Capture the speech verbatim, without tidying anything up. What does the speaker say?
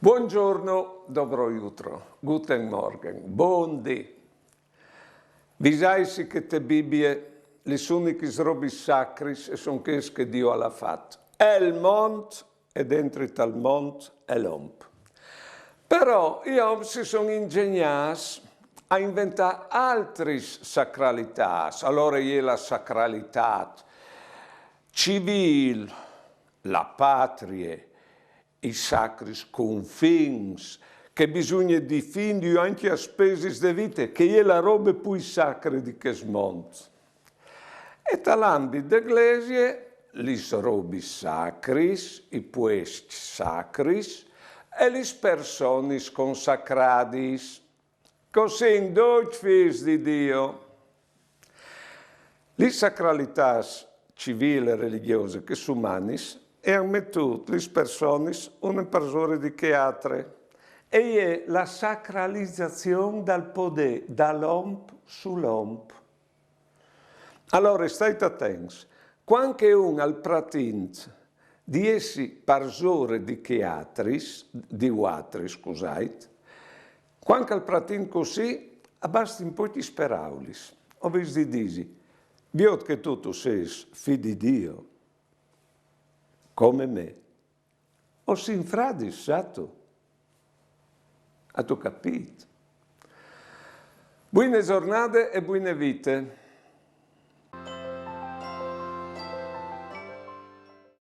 Buongiorno, dobro jutro, guten Morgen, bon dì. Visaitsi che te Bibie lis unichis robis sacris e son chês che Diu al à fat: il mont e dentri tal mont il om. Però i oms si son ingegnâts a inventâ altris sacralitâts. Alore e je la sacralitât civîl, la patrie, i sacris confins, che bisugne difindi ancje a spesis de vite, che e je la robe plui sacre di chest mont. E tal ambit de glesie, lis robis sacris, i puescj sacris e lis personis consacradis. Cussì, ducj fîs di Diu. Lis sacralitâts civîl e religjose che a son umanis e àn metût lis personis une parsore di chê altre. E je la sacralizazion dal podê dal om sul om. Alore, stait atents, cuant che un al pratint di jessi parsore di chei altris, di vualtris, scusait, cuant che al pratint cussì, a bastin pocjis peraulis. O vês di dîsi: viôt che tu tu sês fi di Diu, come me. O sin fradis, sâstu? Âstu capît? Buine zornade e buine vite.